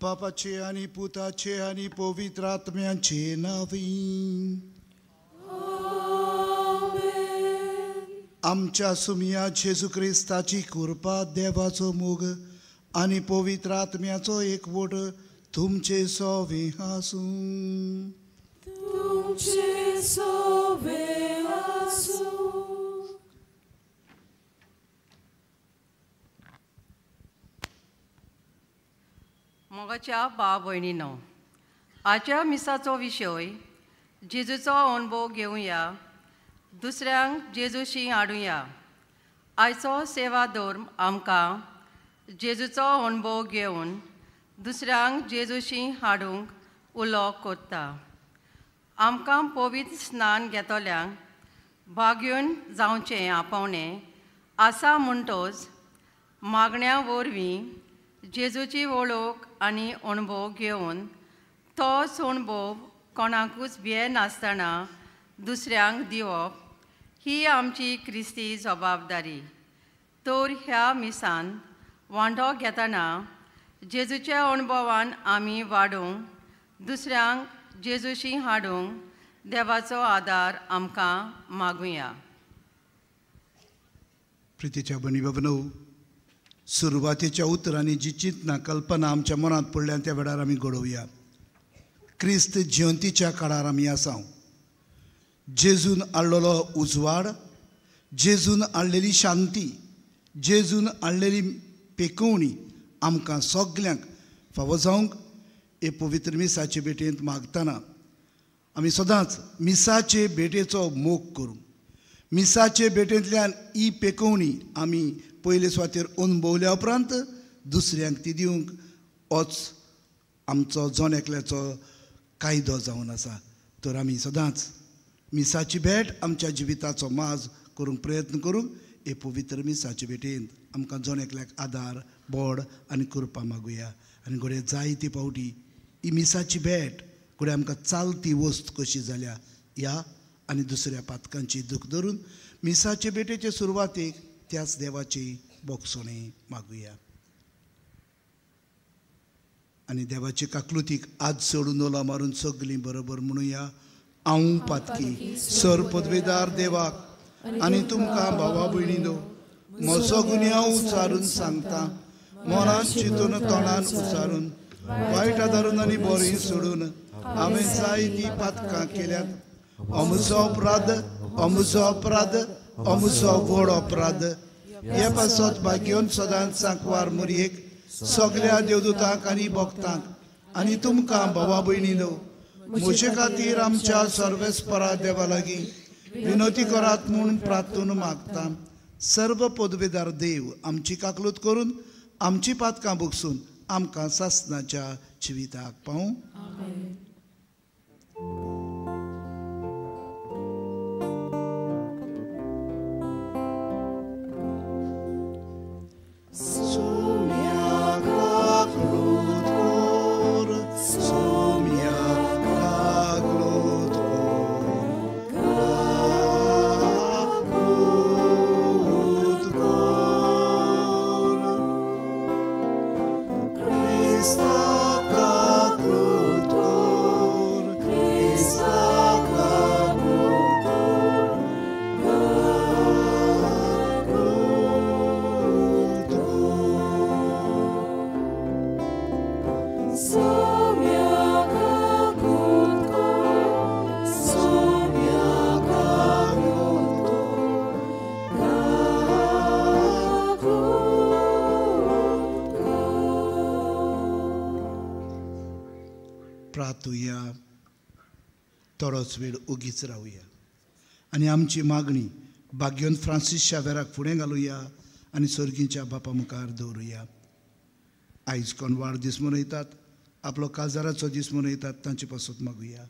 बापाचे आनी पुताचे आनी पवित्र आत्म्याचे नांवी आमच्या सुमया जेजू क्रिस्ताची कृपा, देवाचो मोग आनी पवित्र आत्म्याचो एकवट तुमचे सोवे आसूं. तुमचे सोवे आसूं. मोगाच्या भाव भयणीनो, आजच्या मिसाचो विशय जेजूचो अणभव घेवया, दुसऱ्यांक जेजूशी हाडुया. आयचो सेवा धर्म आमकां जेजूचो अणभव घेवन दुसऱ्यांक जेजूशी हाडूंक उलो करता. आमकां पवित्र स्नान घेतल्यांक भाग्यून जावचें आपोवणें आसा म्हणटच मागण्या वरवीं जेजूची वळख आनी अणभव घेवन तोच अणभव कोणाकूच भियेनासतना दुसऱ्यांक दिवप ही आमची क्रिस्ती जबाबदारी. तर ह्या मिसान वांटो घेतना जेजूच्या अणभवान आमी वाडूंक, दुसऱ्यांक जेजूशी हाडूंक देवाचो आदार आमकां मागुया. प्रितीच्या भयणी बाबांनो, सुरवातेच्या उतरांनी जी चिंतना कल्पना आमच्या मनांत पडल्या त्या वेळार आमी घडोवया. क्रिस्त जिवंतीच्या काळार आमी आसा. जेजून हाडलेलो उजवाड, जेजून हाडलेली शांती, जेजून हाडलेली पेकोवणी आमकां सगल्यांक फावो जावंक हे पवित्र मिसाचे भेटेंत मागतना आमी सदांच मिसाचे भेटेचो मोग करूं. मिसाचे भेटेंतल्यान ही पेकोवणी आमी पयले सुवातेर अणभवल्या उपरांत दुसऱ्यांक ती दिवंक होच आमचो जण एकल्याचो कायदो जावन आसा. तर आमी सदांच मिसाची भेट आमच्या जिविताचो माज करूंक प्रयत्न करूंक हे पवित्र मिसाचे भेटेंत आमकां जण एकल्याक आदार, बोड आनी कृपा मागुया. आनी घडये जायते फावटी ही मिसाची भेट घडये आमकां चालती वस्त कशी जाल्या ह्या आनी दुसऱ्या पातकांची दूख धरून मिसाचे भेटेचे सुरवातेक त्याच देवाची बोगसोणी मागुया. आनी देवाचे काकलुतीक आज सोडून ओला मारून सगलीं बरोबर म्हणुया, हांव पातकी सर पदवेदार देवाक आनी तुमकां भावा भयणीनो म्हजो गुन्यांव उचारून सांगता, मनान चिंतून तोंडान उचारून वायट आदारून आनी बरें सोडून हांवें जायतीं पातकां केल्यात. अमुचो अपराध, अमुचो अपराध, अमुचो व्हड अपराध. हे पासत भाग्योन सदांच सांकवार मुरयेक सगल्या देवदूतांक आनी भक्तांक आनी तुमकां भावा भयणीनो म्हजे खातीर आमच्या सर्वेस्परा देवा लागीं विनोती करात म्हूण प्रार्थून मागता. सर्व पदवेदार देव आमची काकलूत करून आमची पातकां भोगसून आमकां सासनाच्या जिविताक पावूं. Somiak प्रार्थुया, थोडोच वेळ ओगीच रावया आनी आमची मागणी भाग्योन फ्रांसीस शावेराक फुडें घालुया आनी सर्गीच्या बापा मुखार दवरुया. आयज कोण वाडदीस मनयतात, आपलो काजाराचो दीस मनयतात, तांचे पासत मागुया.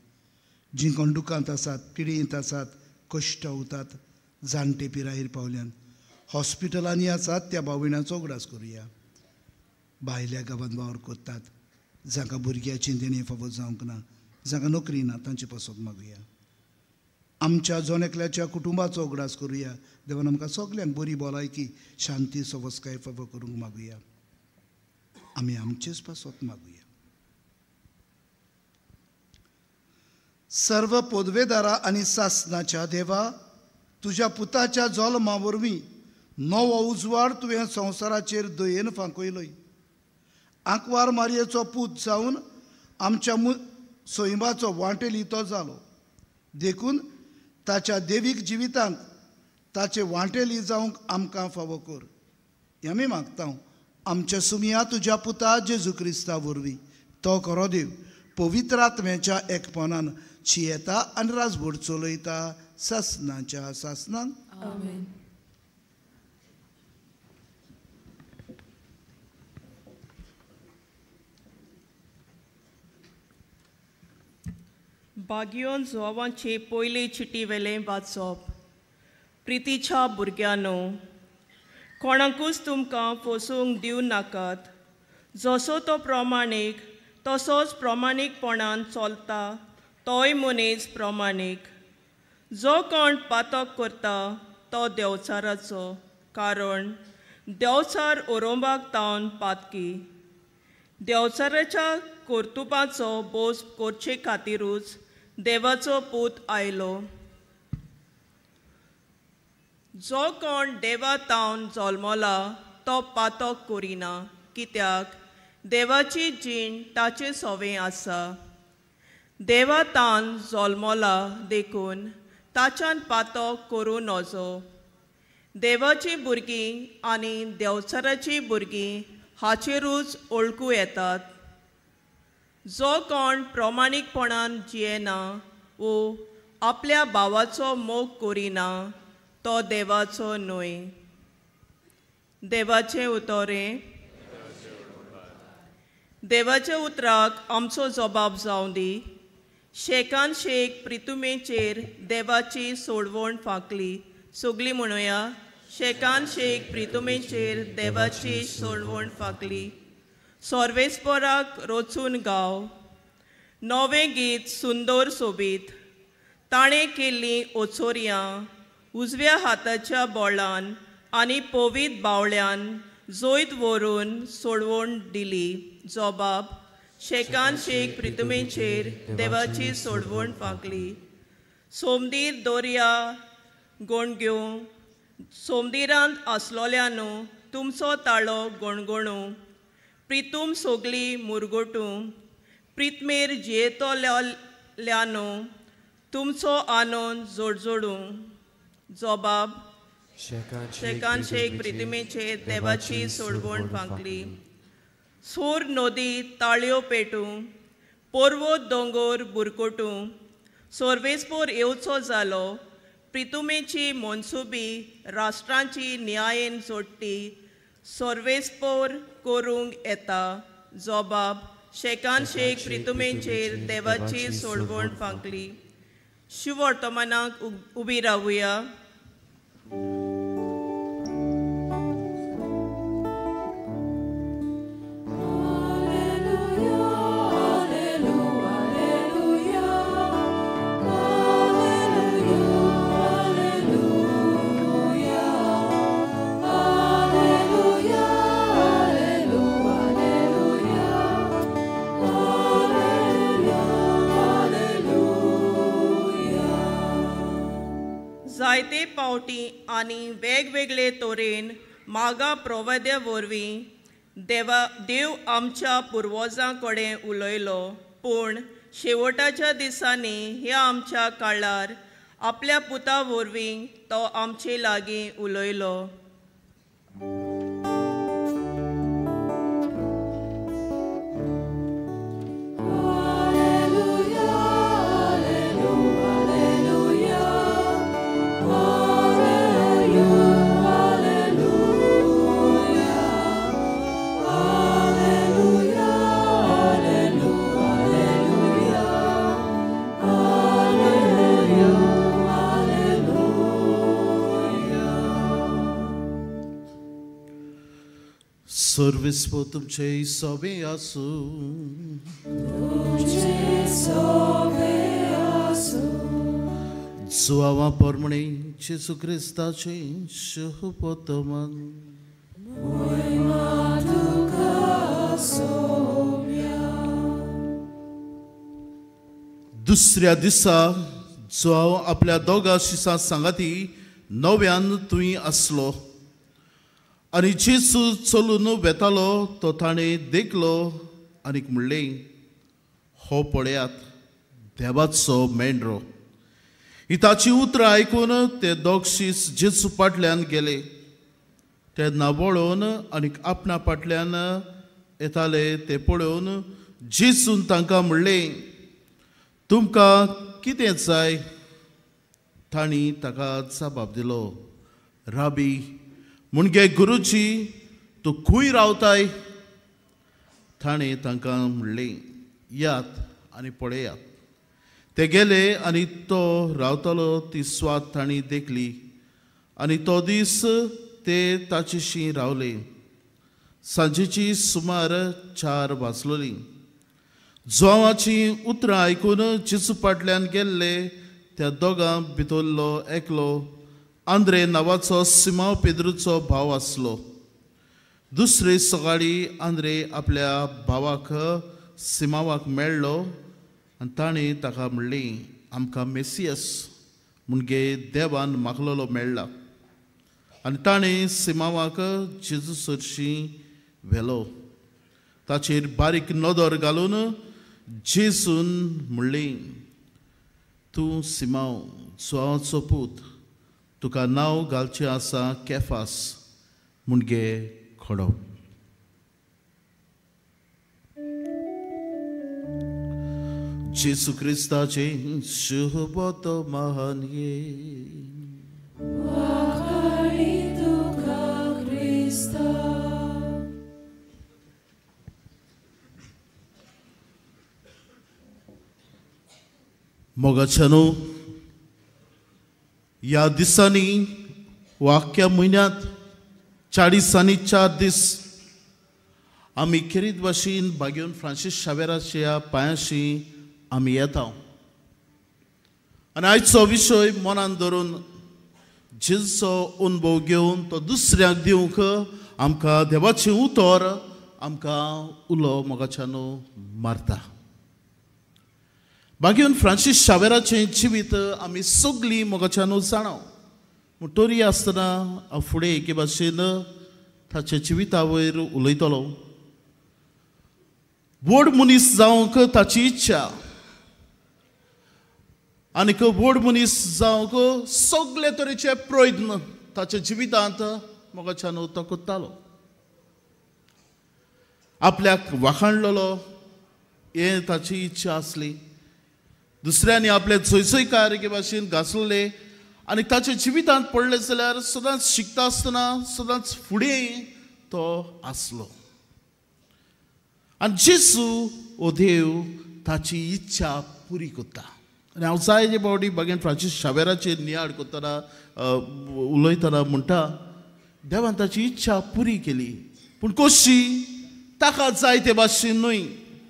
जीं कोण दुकांत आसात, पिडेंत आसात, कश्ट उतात, जाणटे पिरायेर पावल्यान हॉस्पिटलांनी आसात, त्या भावणाचो उगडास करुया. भायल्या गांवांत वावर करतात, जांकां भुरग्याची देणें फावो जावंक ना, जांकां नोकरी ना, तांचे पासत मागुया. आमच्या जण एकल्याच्या कुटुंबाचो उगडास करुया. देवान आमकां सगल्यांक बरी भलायकी, शांती, सवस्काय फावो करूंक मागुया. आमी आमचेच पासत मागुया. सर्व पदवेदारा आनी सासनाच्या देवा, तुज्या पुताच्या जल्मा वरवीं नवो उजवाड तुवें संवसाराचेर दयेन फांकयलोय. आंकवार मारयेचो पूत जावन आमच्या सैमाचो वांटेली तो जालो, देखून ताच्या देवीक जिवितांत ताचे वांटेली जावंक आमकां फावो कर. हें आमी मागता आमच्या सुमया तुज्या पुता जेजू क्रिस्ता वरवीं. तो खरो देव पवित्र आत्म्याच्या एकपणान चियेता आनी राजवट चलयता सासनाच्या सासनान. आमेन. बागियोन जुवांचे पयले चिटी वेलें वाचप. प्रितीच्या भुरग्यांनो, कोणाकूच तुमकां फसूंक दिवं नाकात. जसो तो प्रमाणीक तसोच प्रमाणीकपणान चलता तोय मनीस प्रमाणीक. जो कोण पातक करता तो देवचाराचो, कारण देवचार ओरोंबाक तावन पातकी. देवचाराच्या कर्तुपाचो बोस करचे खातीरूच देवाचो पूत आयलो. जो कोण देवा तावन जल्मला तो पातक करिना, कित्याक देवाची जीण ताचे सवें आसा. देवा तावन जल्मला देखून ताच्यान पातक करूं नजो. देवाची भुरगीं आनी देवचाराची भुरगीं हाचेरूच वळखू येतात. जो कोण प्रमाणीकपणान जियेना वो आपल्या भावाचो मोग करिना तो देवाचो न्हय. देवाचें उतरें. देवाच्या उतराक आमचो जबाब जावं दी. शेकान शेक प्रितुमेचेर देवाची सोडवण फांकली. सगली म्हणुया, शेकान शेक प्रितुमेचेर देवाची सोडवण फांकली. सर्वेस्पराक रचून गाव नवें गीत सुंदर सोबीत. ताणें केल्लीं ओचोरयां उजव्या हाताच्या बोळान आनी पवीत बावळ्यान जैत व्हरून सोडवण दिली. जबाब शेकान शेक प्रितुमेचेर देवाची सोडवण फांकली. सोमदीर दर्या गोणग्यो सोमदिरांत आसलोल्यानू तुमचो ताळो गणगणू. प्रितूम सोगली मुरगोटू प्रितमेर जियेतोल्यानू तुमचो आनंद जोडजोडू. जबाब शेकान शेक प्रितुमेचेर देवाची सोडवण फांकली. सूर नदी ताळयो पेटूं, पर्वत दोंगोर बुरकोटूं. सर्वेस्पोर येवचो जालो प्रितुमेची मनसुबी राष्ट्रांची न्यायेन जोडटी सर्वेस्पोर करूंक येता. जबाब शेकान शेक प्रितुमेचेर देवाची सोडवण फांकली. शिवर्तमानाक उबी रावुया. जायते पावटी आनी वेगवेगळे तरेन मागा प्रवाद्या वरवीं देव आमच्या पुर्वजां कडेन उलयलो, पूण शेवटाच्या दिसांनी ह्या आमच्या काळार आपल्या पुता वरवीं तो आमचे लागीं उलयलो. Alleluia. सर्वेस्पो तुमचे सोबे आसूं. जुआवा परमणे जेजू क्रिस्ताचे शुभवर्तमान. दुसऱ्या दिसा जुआव आपल्या दोगा शिसां सांगाती नव्यान तुंय आसलो आनी जेजू चलून वेतालो तो ताणें देखलो आनीक म्हणलें, हो पळयात देवाचो मेंढरो. ही ताची उतरां आयकून ते दोग शीस जेजू फाटल्यान गेले. तेन्ना वळोवन आनीक आपणा फाटल्यान येताले ते पळोवन जेजून तांकां म्हणलें, तुमकां कितें जाय? तांणी ताका जबाब दिलो, राबी मुणगे गुरुजी, तूं खंय रावताय? ताणें तांकां म्हणलें, यात आनी पळयात. ते गेले आनी तो रावतालो ती स्वात तांणी देखली आनी तो दीस ते ताचेशी रावले. सांजेची सुमार 4 वाजलोली. जुआवाचीं उतरां आयकून जेजू फाटल्यान गेल्ले त्या दोगां भितरलो एकलो आंद्रे नांवाचो सिमांव पेद्रूचो भाव आसलो. दुसरे सकाळी आंद्रे आपल्या भावाक सिमांवाक मेळ्ळो आनी ताणें ताका म्हणलें, आमकां मेसियस म्हणजे देवान मागलेलो मेळ्ळा. आनी ताणें सिमांवाक जेजू सरशीं व्हेलो. ताचेर बारीक नदर घालून जेजून म्हणलें, तूं सिमांव जुआंवाचो पूत, तुका नांव घालचें आसा केफास म्हणजे खडो. जेजू क्रिस्ताचें शुभवर्तमान. मोगाच्यानो, ह्या दिसांनी वा आख्ख्या म्हयन्यांत 40 आनी 4 दीस आमी खेरीत भाशेन बागेवन फ्रांसीस शावेराच्या पांयांशी आमी येता. आनी आयचो विशय मनान धरून जेजूचो अनुभव घेवन तो दुसऱ्यांक दिवंक आमकां देवाचें उतर आमकां उलो मोगाच्यानो मारता. बागेवन फ्रांसीस शावेराचें जिवीत आमी सगळीं मोगाच्यानो जाणा. पूण तरी आसतना हांव फुडें एके भाशेन ताच्या जिविता वयर उलयतलो. व्हड मनीस जावंक ताची इच्छा आनीक व्हड मनीस जावंक सगळे तरेचे प्रयत्न ताच्या जिवितांत मोगाच्यानो तो करतालो. आपल्याक वाखाणलेलो हें ताची इच्छा आसली. दुसऱ्यांनी आपले जयजयकार एके भाशेन घासलेले आनी ताच्या जिवितांत पडले जाल्यार सदांच शिकता आसतना सदांच फुडें तो आसलो. आनी जेजू हो देव ताची इच्छा पुरी करता. आनी हांव जायते फावटी बागेन फ्रांसीस शावेराचेर नियाळ करतना उलयतना म्हणटा, देवान ताची इच्छा पुरी केली, पूण कशी? ताका जाय ते भाशेन न्हय,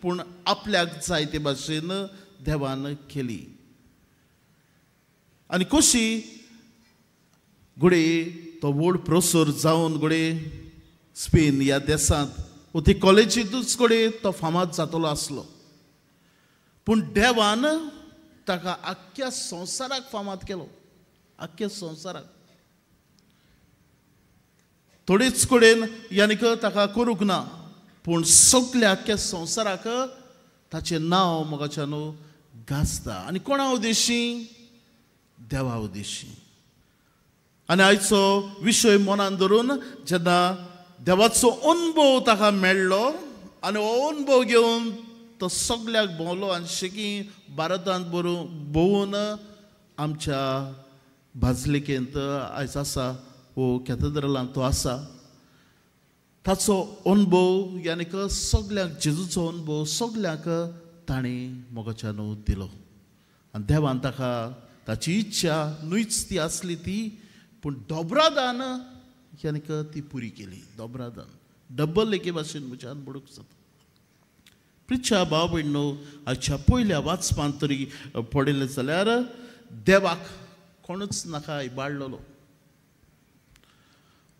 पूण आपल्याक जाय ते भाशेन देवान केली. आनी कशी घडये तो व्हड प्रोफेसर जावन घडये स्पेन ह्या देशांत वो ती कॉलेजींतूच घडये तो फामाद जातलो आसलो, पूण देवान ताका आख्ख्या संवसाराक फामाद केलो. आख्ख्या संवसाराक थोडेच कडेन यानी ताका करूंक ना, पूण सगल्या आख्ख्या संवसाराक ताचें नांव मोगाच्यानो गाजता. आनी कोणा उद्देशी? देवा उद्देशी. आनी आयचो विशय मनान धरून जेन्ना देवाचो अनुभव ताका मेळ्ळो आनी हो अनुभव घेवन तो सगल्याक भोंवलो आनी शेकी भारतांत भोंवून आमच्या बाजलिकेंत आयज आसा वो कॅथेड्रलांत तो आसा. ताचो अनुभव यानी सगल्यांक जेजूचो अनुभव सगल्यांक ताणें मोगाच्यानो दिलो. आनी देवान ताका ताची इच्छा न्हयच ती आसली ती, पूण दोब्रादान यानी ती पुरी केली. दोब्रादान डब्बल एके भाशेन म्हज्यान बुडूंक जाता. प्रिच्या भाव भयणो, आजच्या पयल्या वाचपांत तरी पडिल्लें जाल्यार देवाक कोणूच नाका इबाडलेलो.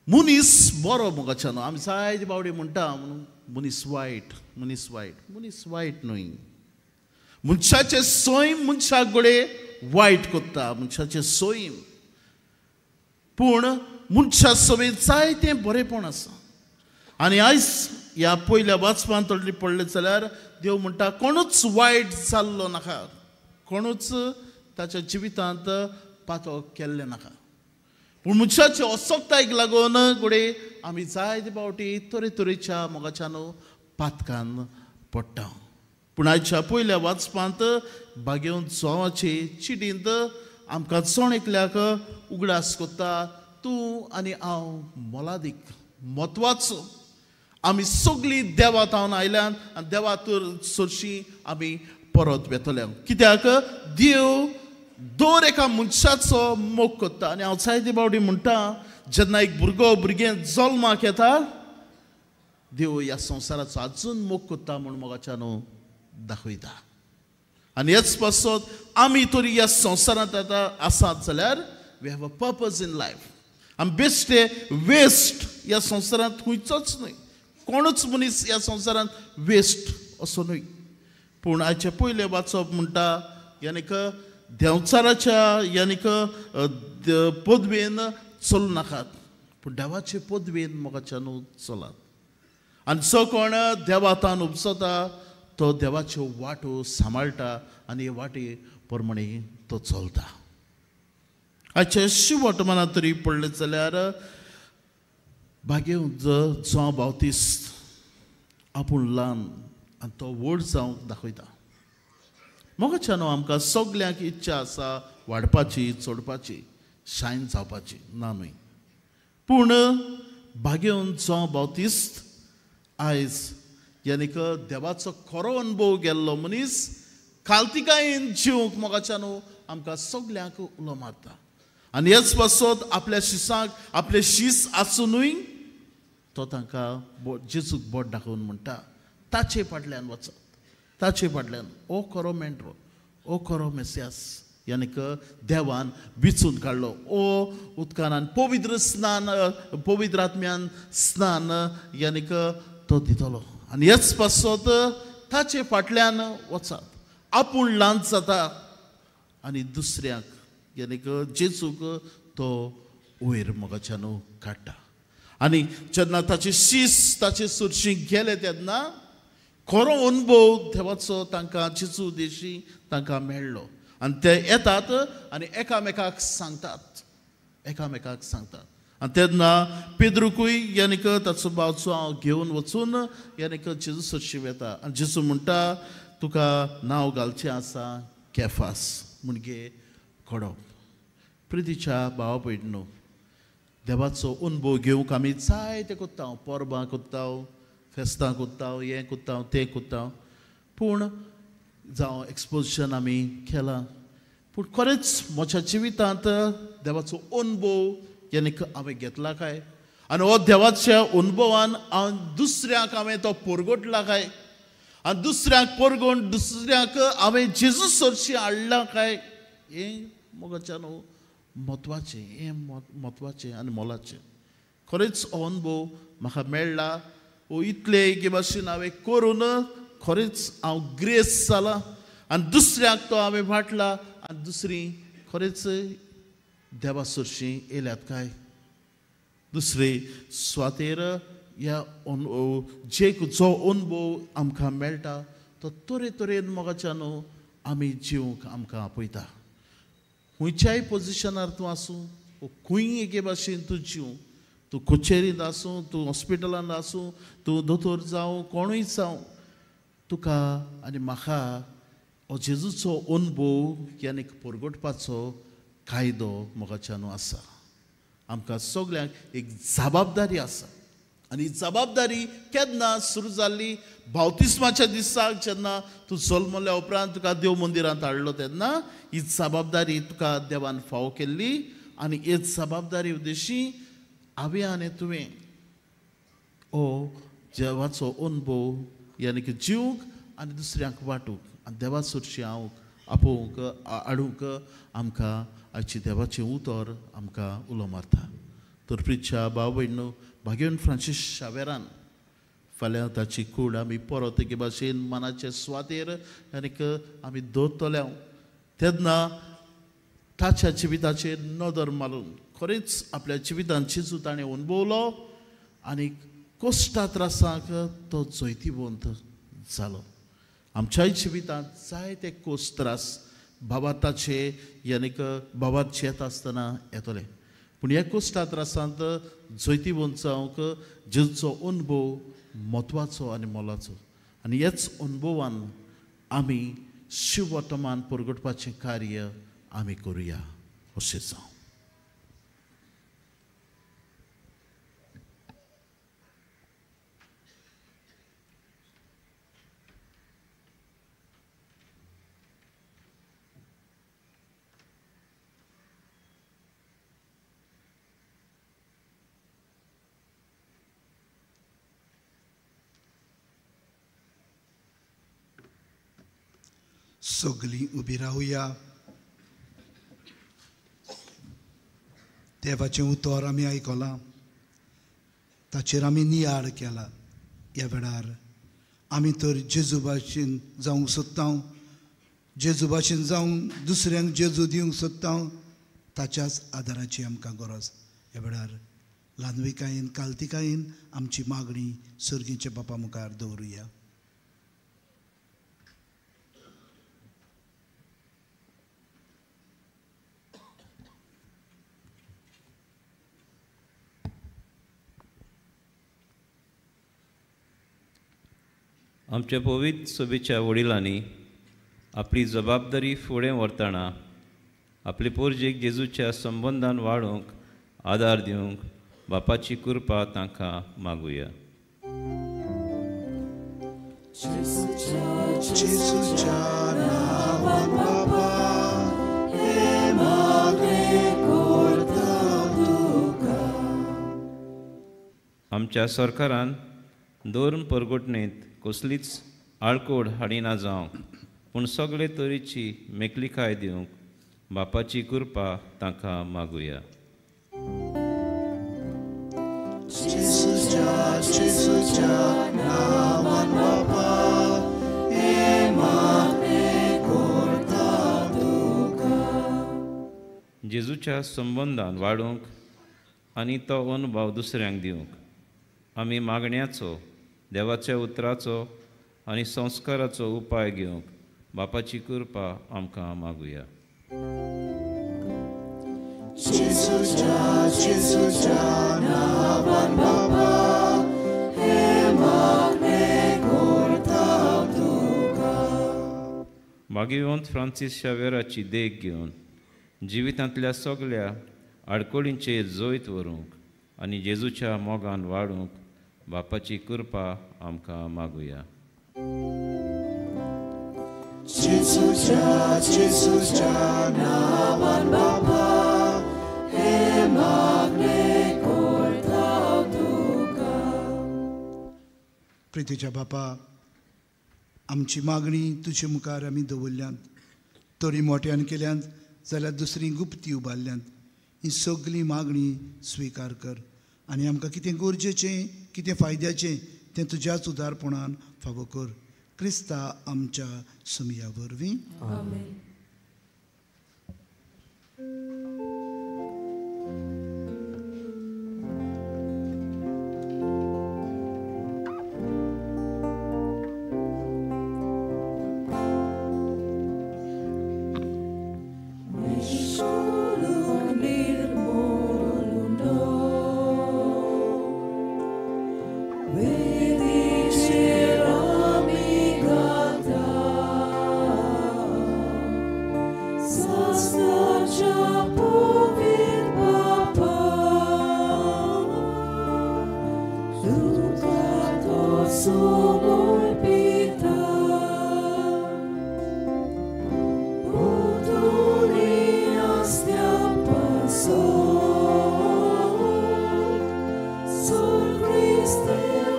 मनीस बरो मोगाच्यानो, आमी जायते बावडी म्हणटा म्हणून मनीस वायट, मनीस वायट, मनीस वायट न्हय. मनशाचें सैम मनशाक घडये वायट करता, मनशाचें सैम, पूण मनशा समेत जायतें बरेंपण आसा. आनी आयज ह्या पयल्या वाचपांत तोडली पडलें जाल्यार देव म्हणटा कोणूच वायट जाल्लो नाका, कोणूच ताच्या जिवितांत पातो केल्लें नाका. पूण मनशाचे असक्तायेक लागून घडये आमी जायते फावटी तरेतरेच्या मोगाच्यानो पातकान पडटा. पूण आयच्या पयल्या वाचपांत बागेवन जोवाचे चिडींत आमकां जण एकल्याक उगडास करता, तूं आनी हांव मोलादीक, म्हत्वाचो. आमी सगळीं देवा तावन आयल्यान आनी देवा तर सरशीं आमी परत वेतले. कित्याक देव दर एका मनशाचो मोग करता. आनी हांव जायते फावटी म्हणटा, जेन्ना एक भुरगो भुरगें जल्माक येता, देव ह्या संवसाराचो आजून मोग करता म्हूण मोगाच्यानो दाखयता. आनी हेच पासत आमी तरी ह्या संवसारांत आतां आसात जाल्यार we have a purpose in life. आमी बेश्टे वेस्ट ह्या संवसारांत खंयचोच न्हय, कोणूच मनीस ह्या संवसारांत वेस्ट असो न्हय. पूण आयचें पयलें वाचप म्हणटा यानीक देंवचाराच्या यानीक पदवेन चलूं नाकात, पूण देवाचे पदवेन मोगाच्यानू चलात. आनी जो कोण देवातान उपसता तो देवाच्यो वाटो सांबाळटा आनी हे वाटे प्रमाणे तो चलता. आयचे शिवट मनात तरी पडलें जाल्यार भागेवंत जावं बावतीस्त आपूण ल्हान आनी तो व्हड जावंक दाखयता. मोगाच्यानो आमकां सगल्यांक इच्छा आसा वाडपाची, चडपाची, शायन जावपाची, ना न्हय. पूण भागेवन जावं बावतीस्त आयज यानीक देवाचो खरो अनुभव गेल्लो मनीस कालतिकायेन जिवंक मोगाच्यानो आमकां सगल्यांक उलो मारता. आनी हेच पासत आपल्या शिसांक आपले शीस आसुनूय तो तांकां जेजूक बोट दाखोवन म्हणटा, ताचे फाटल्यान वचत, ताचे फाटल्यान, ओ खरो मेंढरो, ओ खरो मेसियास, यानीक देवान विचून काडलो. ओ उदकान पवित्र स्नान, पवित्र आत्म्यान स्नान यानीक तो दितलो. आनी हेच पासत ताचे फाटल्यान वचात, आपूण ल्हान जाता आनी दुसऱ्यांक यानीक जेजूक तो वयर मोगाच्यानो काडटा. आनी जेन्ना ताचे शीस ताचे सुरशी गेले तेन्ना खरो अनुभव देवाचो तांकां जेजू देशी तांकां मेळ्ळो. आनी ते येतात आनी एकामेकाक सांगतात, एकामेकाक सांगतात. आनी तेन्ना पेद्रुकूय यानीक ताचो भावचो हांव घेवन वचून यानीक जेजू सरशी वेता. आनी जेजू म्हणटा, तुका नांव घालचें आसा केफास, म्हणजे खडप. प्रितीच्या भावा भयणीनो, देवाचो अनुभव घेवंक आमी जायते करता, परबां करता, फेस्तां करता, हें करता, तें करता, पूण जावं एक्सपोजिशन आमी केलां, पूण खरेंच म्हज्या जिवितांत देवाचो अनुभव यानीक हांवें घेतला काय? आनी हो देवाच्या अनुभवान हांव दुसऱ्यांक हांवें तो परगटला काय? आनी दुसऱ्यांक परगोवन दुसऱ्यांक हांवें जेजू सरशी हाडला काय? हें मोगाच्या न्हू म्हत्वाचें, हें म्हत्वाचें आनी मोलाचें. खरेंच हो अनुभव म्हाका मेळ्ळा, हो इतले एके भाशेन हांवें करून खरेंच हांव ग्रेस जालां आनी दुसऱ्याक तो हांवें वांटला आनी दुसरी खरेंच देवा सरशीं येयल्यात काय? दुसरे सुवातेर ह्या जे जो अनुभव आमकां मेळटा तो तरेतरेन मोगाच्या न्हू आमी जिवंक आमकां आपयता. खंयच्याय पोजिशनार तूं आसूं, खंय एके भाशेन तूं जीव, तूं कचेरींत आसूं, तूं हॉस्पिटलांत आसूं, तूं दोतोर जावं, कोणूय जावं, तुका आनी म्हाका हो जेजूचो अनुभव यानी परगटपाचो कायदो मोगाच्या न्हू आसा. आमकां सगल्यांक एक जबाबदारी आसा. आनी जबाबदारी केन्ना सुरू जाल्ली? बावतिस्माच्या दिसाक जेन्ना तूं जल्मल्या उपरांत तुका देव मंदिरांत हाडलो तेन्ना ही जबाबदारी तुका देवान फावो केल्ली. आनी ही जबाबदारी उद्देशी हांवें आनी तुवें हो देवाचो अनुभव यानी की जिवंक आनी दुसऱ्यांक वांटूंक आनी देवा सरशी हांव आपोवंक हाडूंक आमकां आयची देवाचें उतर आमकां उलो मारता. तर प्रिच्या भाव भयणो भाग्यवन फ्रांसीस शावेरान फाल्यां ताची कूड आमी परत एके भाशेन मनाचे सुवातेर आनीक आमी दवरतले. तेन्ना ताच्या जिविताचेर नदर मारून खरेंच आपल्या जिवितान जेजू ताणें अनुभवलो आनी कोश्टा त्रासांक तो जैतिवंत जालो. आमच्याय जिवितांत जायते कोश्ट त्रास भावार्थाचे यानीक भावार्थ येता आसतना येतले, पूण ह्या कोश्टा त्रासांत जैतिवंत जावंक जेजूचो अनुभव म्हत्वाचो आनी मोलाचो आनी ह्याच अनुभवान आमी शिववर्तमान परगटपाचें कार्य आमी करुया अशें जावं. सगळीं उबी रावया. देवाचें उतर आमी आयकलां, ताचेर आमी नियाळ केला. ह्या वेळार आमी तर जेजू भाशेन जावंक सोदता, जेजू भाशेन जावन दुसऱ्यांक जेजू दिवंक सोदता, ताच्याच आदाराची आमकां गरज. ह्या वेळार ल्हानविकायेन कालतिकायेन आमची मागणी सर्गीच्या बापा मुखार दवरुया. आमच्या पवित्र सभेच्या वडिलांनी आपली जबाबदारी फुडें व्हरतना आपले पोरजेक जेजूच्या संबंदान वाडोवंक आदार दिवंक बापाची कृपा तांकां मागुया. आमच्या सरकारान धर्म परगटणेंत कसलीच आळकोड हाडिना जावंक, पूण सगळे तरेची मेकळिकाय दिवंक बापाची कृपा तांकां मागुया. जेजूच्या संबंदान वाडोवंक आनी तो अनुभव दुसऱ्यांक दिवंक आमी मागण्याचो, देवाच्या उतराचो आनी संस्काराचो उपाय घेवंक बापाची कृपा आमकां मागुया. भाग्यवंत फ्रांसीस शावेराची देख घेवन जिवितांतल्या सगळ्या आडकोळींचेर जैत व्हरूंक आनी जेजूच्या मोगान वाडूंक बापाची कृपा आमकां मागुया. प्रितीच्या बापा, आमची मागणी तुजे मुखार आमी दवरल्यांत, तरी मोट्यान केल्यांत जाल्यार दुसरी गुप्ती उबारल्यांत. ही सगळी मागणी स्विकार कर आनी आमकां कितें गरजेचें, कितें फायद्याचें तें तुज्याच उदारपणान फावो कर. क्रिस्ता आमच्या सुमया वरवीं. आमेन. Sol Christe.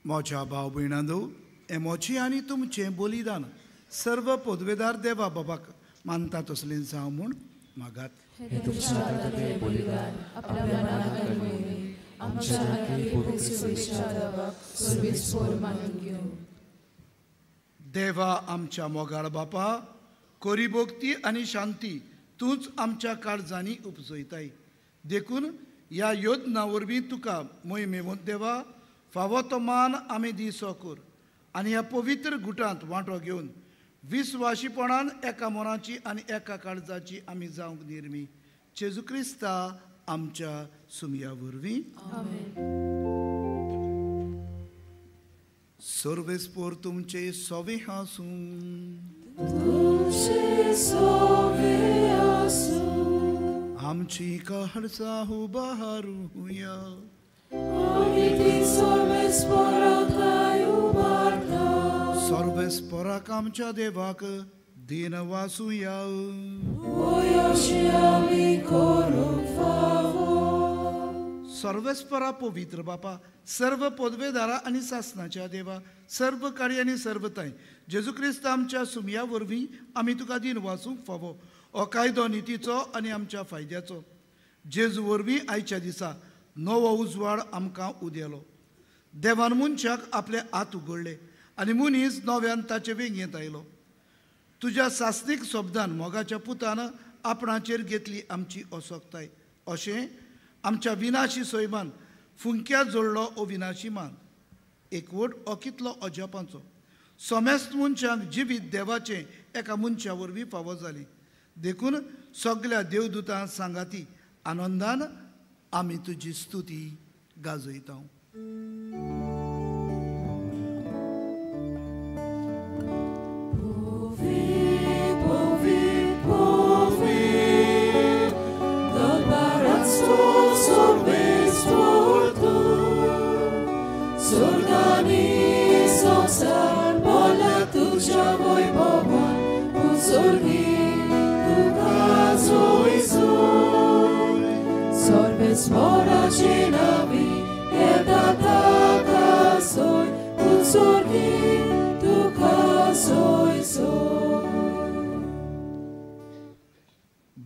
म्हज्या भाव भयणांनो, हें म्हजें आनी तुमचें बलिदान सर्व पदवेदार देवा बाबाक मानता तसलें जावं म्हूण मागात. हें तुमच्या हातांतलें बलिदान आपल्या मनाक आनी आमच्या आनी पवित्र सेवेच्या देवाक सर्वेस्पर मानून घेवं. देवा आमच्या मोगाळ बापा, कोरी भक्ती आनी शांती तूंच आमच्या काळजांनी उपजयताय. देखून ह्या योजना वरवीं तुका मोहिमेवंत देवा फावो तो मान आमी दिसो कर आनी ह्या पवित्र गुटांत वांटो घेवन विस्वाशीपणान एका मनाची आनी एका काळजाची आमी जावंक निर्मी. जेजू क्रिस्ता आमच्या सुमया वरवीं. सर्वेस्पोर तुमचे सोवे आसूं. आमची कहरसा उबारुया. सर्वेस्पोराक आमच्या देवाक दीन वासुया. सर्वेस्परा पवित्र बापा, सर्व पदवेदारा आनी सासनाच्या देवा, सर्व कार्य आनी सर्वताय जेजू क्रिस्त आमच्या सुमया वरवीं आमी तुका दीन वासूंक फावो. हो कायदो नितीचो आनी आमच्या फायद्याचो. जेजू वरवीं आयच्या दिसा नवो उजवाड आमकां उदेलो. देवान मनशाक आपले हात उगडले आनी मनीस नव्यान ताचे वेंगेंत आयलो. तुज्या सासणीक शब्दान मोगाच्या पुतान आपणाचेर घेतली आमची असक्ताय. अशें आमच्या विनाशी सैमान फुंक्या जोडलो अविनाशी मान. एकवट हो कितलो अजापांचो. समेस्त मनशांक जिवीत देवाचें एका मनशा वरवीं फावो जालें. देखून सगल्या देवदूतां सांगाती आनंदान आमी तुजी स्तुती गाजयता.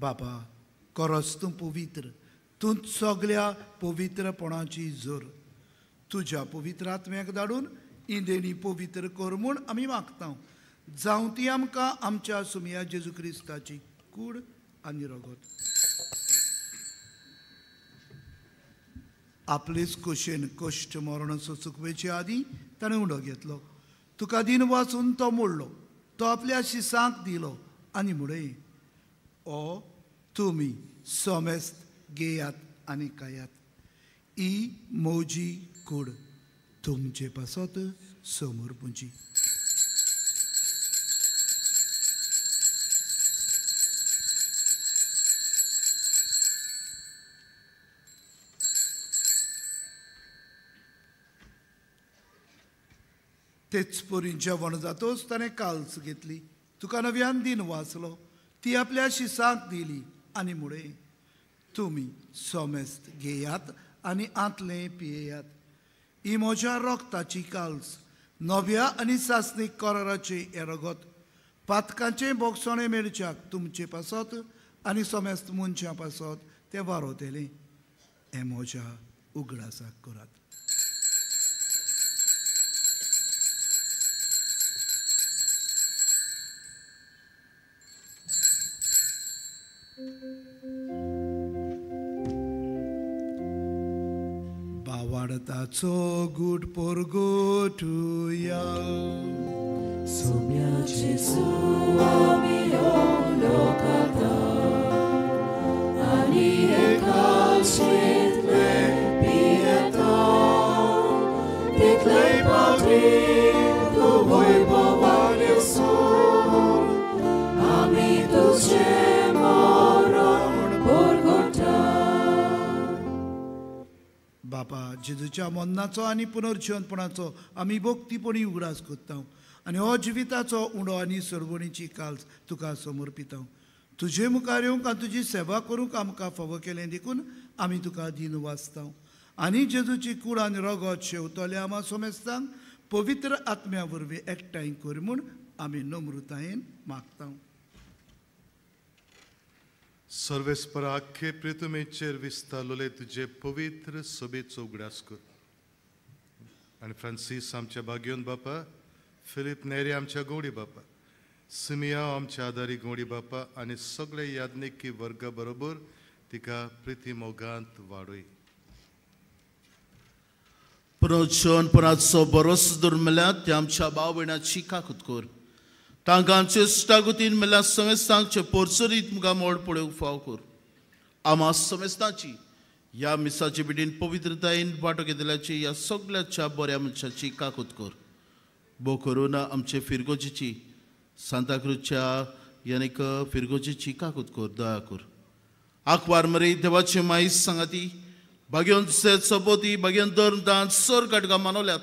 बाबा, करस तूं पवित्र, तूं सगल्या पवित्रपणाची जोर. तुज्या पवित्र आत्म्याक धाडून ही देणी पवित्र कर म्हूण आमी मागता. जावं ती आमकां आमच्या सुमया जेजू क्रिस्ताची कूड आनी रगत. आपलेच कुशेन कश्ट मरण सोचुकवेचे आदीं ताणें उडो घेतलो. तुका दिन वाचून तो मोडलो. तो आपल्या शिसांक दिलो आनी म्हणलें, ओ तुमी समेस्त घेयात आनी खायात. ही म्हजी कूड तुमचे पासत समर्पुची. तेच परी जेवण जातोच ताणें काल्स घेतली. तुका नव्यान दिन वाचलो. ती आपल्या शिसांक दिली आनी म्हणलें, तुमी समेस्त घेयात आनी आंतलें पियेयात. ही म्हज्या रगताची काल्स, नव्या आनी सासणीक कराराचें हें रगत. पातकांचें बोगसणें मेळच्याक तुमचे पासत आनी समेस्त मनशां पासत तें वारोवतलें. हें म्हज्या उगडासाक करात. बावाडताचो गूट पोरगोटुया. सुम्या जेजू आमी लोकाता आनी एकाशेंतले पियेता. तितले पावटी तूं वैभवान सोड आमी तुजें मरण पोरगोटा. बापा, जेजूच्या मरणाचो आनी पुनर्जिवनपणाचो आमी भक्तीपणी उगडास करता आनी हो जिविताचो उंडो आनी सरवणीची काल्स तुका समर्पिता. तुजे मुखार येवंक आनी तुजी सेवा करूंक आमकां फावो केलें देखून आमी तुका दीन वाचता. आनी जेजूची कूड आनी रगत शेवतले आमा सोमेस्तांक पवित्र आत्म्या वरवीं एकठांय कर म्हूण आमी नम्रतायेन मागता. सर्वेस्पर आख्खे प्रितमेचेर विस्तारलोले तुजे पवित्र सभेचो उगडास कर आनी फ्रांसीस आमच्या भाग्योन बापा, फिलीप नेरी आमच्या गौडी बापा, सिमिया आमच्या आदारी गौडी बापा आनी सगळे याज्ञिकी वर्गा बरोबर तिका प्रिती मोगांत वाडय. पुनर्जनपणाचो बरोस दर मेल्यार ते आमच्या भाव भयणाची काकूत कर. तांकां आमचे इश्टागतीन मेल्यार समेस्तांचे पोरसरीत मुखार मोड पळोवंक फाव कर. आमा समेस्तांची ह्या मिसाचे भेटीन पवित्रतायेन वांटो घेतल्याची ह्या सगळ्याच्या बऱ्या मनशाची काकूत कर. भो करून आमचे फिरगोजीची सांताक्रूजच्या यानीक फिरगोजीची काकूत कर, दया कर. आंकवार मरे देवाची माई सांगाती भाग्योन सोबती भाग्योन धर्म दान सर घटकां मानवल्यात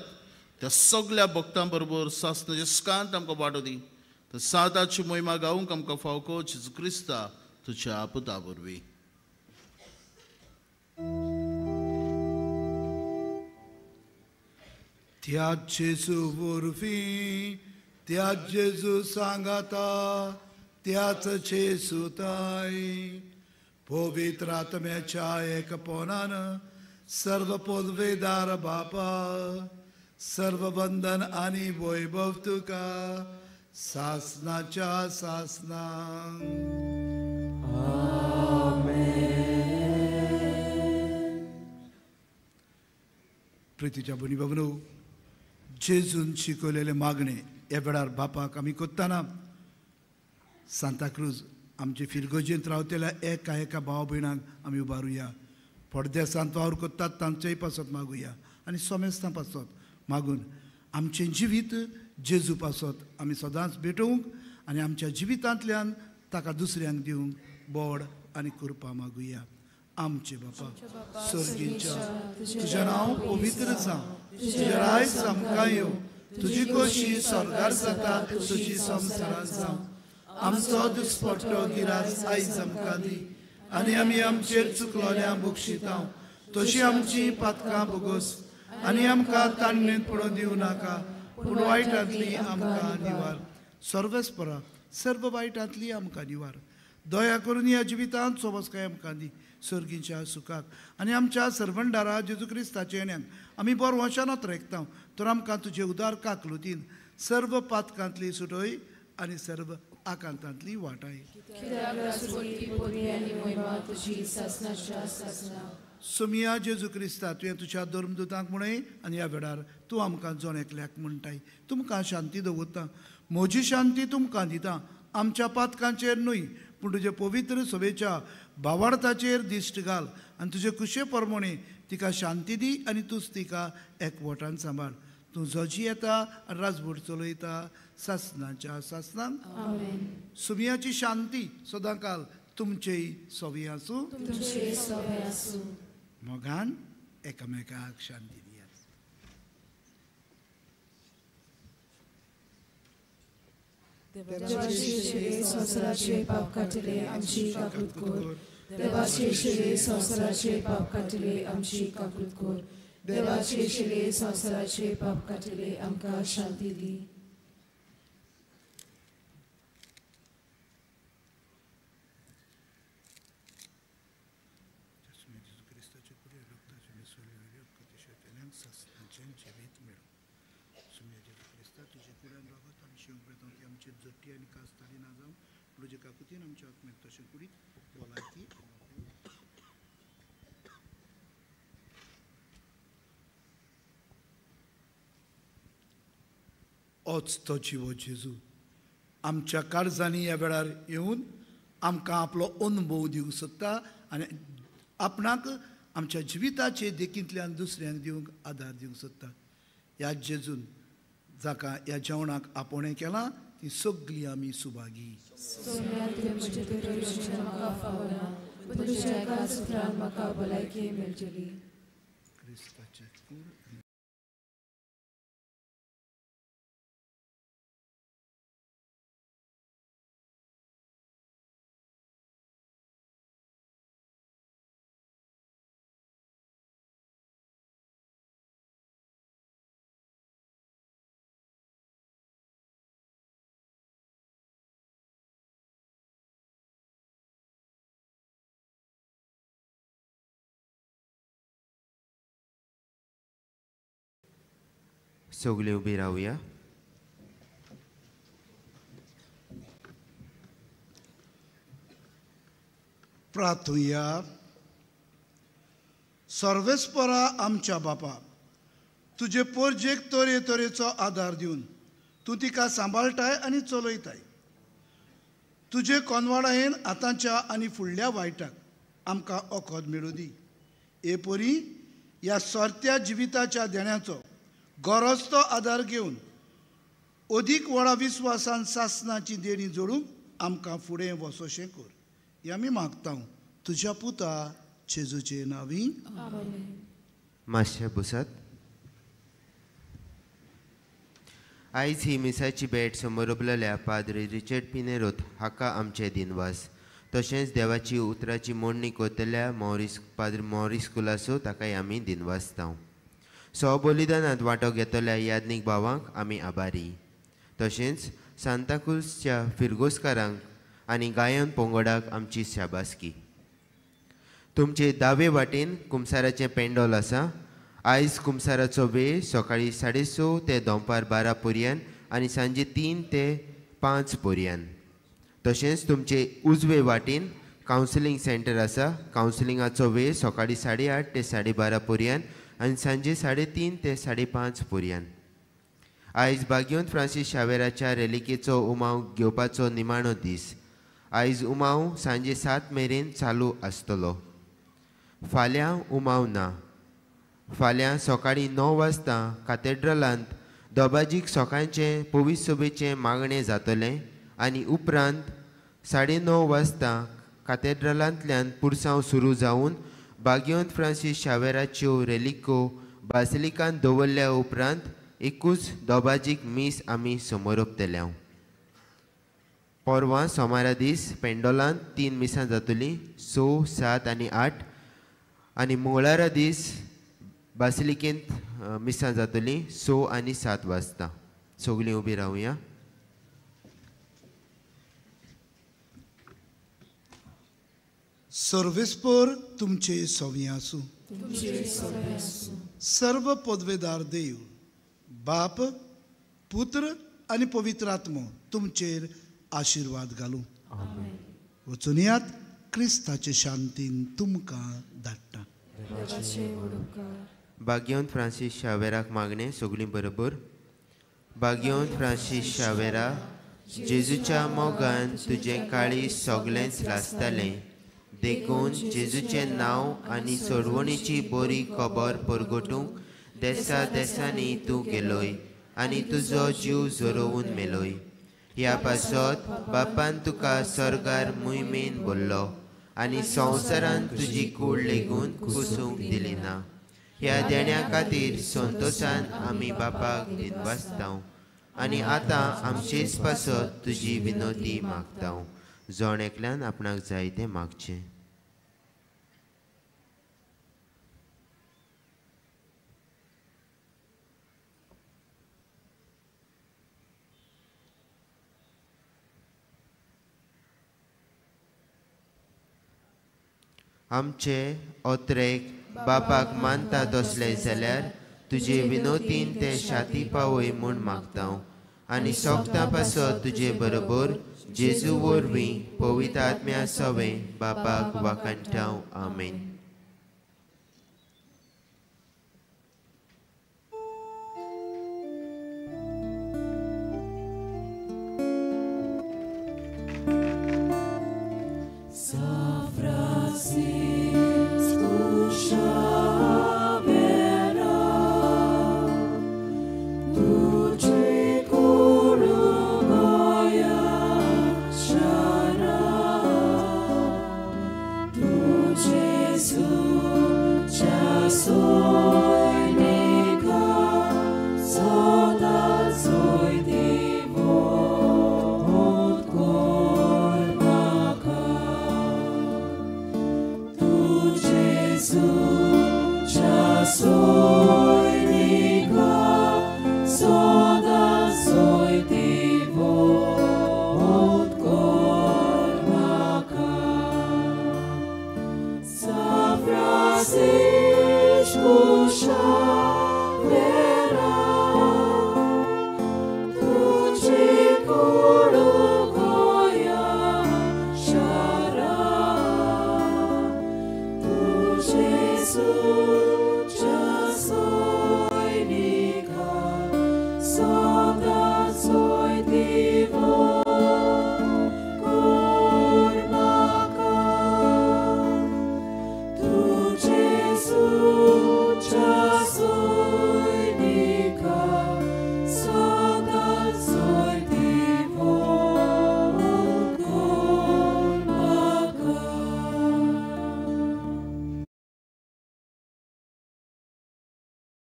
त्या सगळ्या भक्तां बरोबर सासनाचे स्कांत आमकां वांटो दी. तर साताची मोहिमा गावंक आमकां फावको जेजू क्रिस्ता तुज्या पुता वरवीं. त्या जेजू वरवीं, त्या जेजू सांगाता, त्याच जेजूताय पवित्र आत्म्याच्या एकपणान सर्व पदवेदार बापा, सर्व बंधन आनी वैभव तुका सासनाच्या सासना. प्रितीच्या भयणी बाबनो, जेजून शिकवलेले मागणे ह्या वेळार बापाक आमी करतना सांताक्रूज आमचे फिरगोजेंत रावतल्या एका एका भाव भयणांक आमी उबारुया. पडदेसांत वावर करतात तांचेय पासत मागुया आनी सोमेस्तां पासत मागून आमचें जिवीत जेजू पासत आमी सदांच भेटोवंक आनी आमच्या जिवितांतल्यान ताका दुसऱ्यांक दिवंक बोड आनी कृपा मागुया. आमचे बापा सर्गीच्या, तुजें नांव पवित्र जावं, तुजें राज आमकां येवं, तुजी खोशी स्वर्गार जाता तशी संवसारांत जावं. आमचो दुस्पट्टो गिरास आयज आमकां दी आनी आमी आमचेर चुकलोल्या बक्षितां तशी आमची पातकां भोगोस आनी आमकां ताणणेंत पडोवन दिवं नाका, पूण वायटांतली आमकां निवार. सर्वेस्परा सर्व वायटांतली आमकां निवार. दया करून ह्या जिवितांत सोबसकाय आमकां दी सर्गीच्या सुखाक आनी आमच्या सर्वंडारा जेजू क्रिस्ताच्या येण्यान आमी बरो वंशानत रेखता तर आमकां तुजे उदार काकलुतीन सर्व पातकांतली सुटय आनी सर्व आकांतांतली वाटाय. सोमिया जेजू क्रिस्ता, तुवें तुज्या धर्मदूतांक म्हणय आनी ह्या वेळार तूं आमकां जण एकल्याक म्हणटाय, तुमकां शांती दवरता, म्हजी शांती तुमकां दिता, आमच्या पातकांचेर न्हय पूण तुजे पवित्र सभेच्या भावार्थाचेर दिश्ट घाल आनी तुजे कुशे प्रमाणे तिका शांती दी आनी तूंच तिका एकवटान सांबाळ. तूं जजी येता आनी राजवट चलयता सासनाच्या सासनाक. सुमियाची शांती सदांकाल तुमचेय सवी आसूं. मोगान एकामेकाक शांती दियात. देवाचे संवसाराचे पाप काडटले आमची काकूत कर. देवाचे संवसाराचे पाप काडटले आमची काकूत कर. देवाचे संवसाराचे पाप काडटले आमकां शांती दी. ओच तो जिवो जेजू आमच्या काळजांनी ह्या वेळार येवन आमकां आपलो अनुभव दिवंक सोदता आनी आपणाक आमच्या जिविताचे देखींतल्यान दुसऱ्यांक दिवंक आदार दिवंक सोदता. ह्या जेजून जाका ह्या जेवणाक आपोवणें केलां ती सगळीं आमी सुभागी. क्रिस्ताचे सगळीं उबी रावया. प्रार्थुया. सर्वेस्परा आमच्या बापा, तुजे पोरजेक तरे तरेचो आदार दिवन तूं तिका सांबाळटाय आनी चलयताय. तुजे कोनवाडायेन आतांच्या आनी फुडल्या वायटाक आमकां ओखद मेळूं दी. हे परी ह्या सोरत्या जिविताच्या देण्याचो गरज तो आदार घेवन अदीक व्हडा विस्वासान सासनाची देणी जोडूंक आमकां फुडें वचोशें कर. हें आमी मागता तुज्या पुता जेजूचे नांवी. मातशें बसात. आयज ही मिसाची भेट समोरपलेल्या पाद्री रिचर्ड पिनेरोत हाका आमचे दिनवास. तशेंच देवाची उतराची मोडणी करतल्या मॉरिस पाद्री मॉरिस कुलासो ताकाय आमी दिनवासता. स्वबलिदानांत वांटो घेतल्या याज्ञीक भावांक आमी आभारी. तशेंच सांताक्रूजच्या फिरगोस्कारांक आनी गायन पंगडाक आमची शाबासकी. तुमचे दावे वाटेन कुमसाराचें पेंडोल आसा. आयज कुमसाराचो वेळ सकाळी 6:30 ते दनपार 12 पर्यंत आनी सांजे 3 ते 5 पर्यंत. तशेंच तुमचे उजवे वाटेन कावन्सिलींग सेंटर आसा. कावन्सिलिंगाचो वेळ सकाळी 8:30 ते 12:30 पर्यंत आनी सांजे 3:30 ते 5:30 पर्यंत. आयज बागियोन फ्रांसीस शावेराच्या रेलिकेचो उमाव घेवपाचो निमाणो दीस. आयज उमाव सांजे 7 मेरेन चालू आसतलो. फाल्यां उमाव ना. फाल्यां सकाळीं 9 वाजता कातेड्रलांत दोबाजीक सकाळचें पवित्र सभेचें मागणें जातलें आनी उपरांत 9:30 वाजता कातेड्रलांतल्यान पुरसांव सुरू जावन बागियोन फ्रांसीस शावेराच्यो रेलिको बासिलिकांत दवरल्या उपरांत एकूच दोबाजीक मीस आमी समोरपतले. परवां सोमारा दीस पेंडोलांत 3 मिसां जातलीं, 6, 7 आनी 8. आनी मंगळारा दीस बासिलिकेंत मिसां जातलीं 6 आनी 7 वाजता. सगळीं उबी रावया. सर्वेस्पर तुमचे सवी आसूं. सर्व पदवेदार देव बाप पुत्र आनी पवित्र आत्मो तुमचेर आशिर्वाद घालूं. वचुनयात क्रिस्ताचे शांतीन तुमकां धाडटा. बागियोन फ्रांसीस शावेराक मागणें सगळीं बरोबर. बागियोन फ्रांसीस शावेरा, जेजूच्या मोगान तुजें काळीज सगळेंच लासतालें, देखून जेजूचें नांव आनी सोडवणीची बरी खबर परगटूंक देसा देसांनी तूं गेलोय आनी तुजो जीव झरोवन मेलोय. ह्या पासत बापान तुका सर्गार मुयमेन बोल्लो आनी संवसारान तुजी कूड लेगून कुसूंक दिली ना. ह्या देण्या खातीर संतोशान आमी बापाक दिनवासता आनी आतां आमचेच पासत तुजी विनोती मागता. जण एकल्यान आपणाक जाय तें मागचें. आमचे ओत्रेक बापाक मानता तसले जाल्यार तुजे विनोतीन ते शाती पावय म्हूण मागता आनी सोगतां पासत तुजे बरोबर जेजू वरवीं पवित्र आत्म्या सवें बापाक वाखाणटा. आमेन. Francisco Xavier.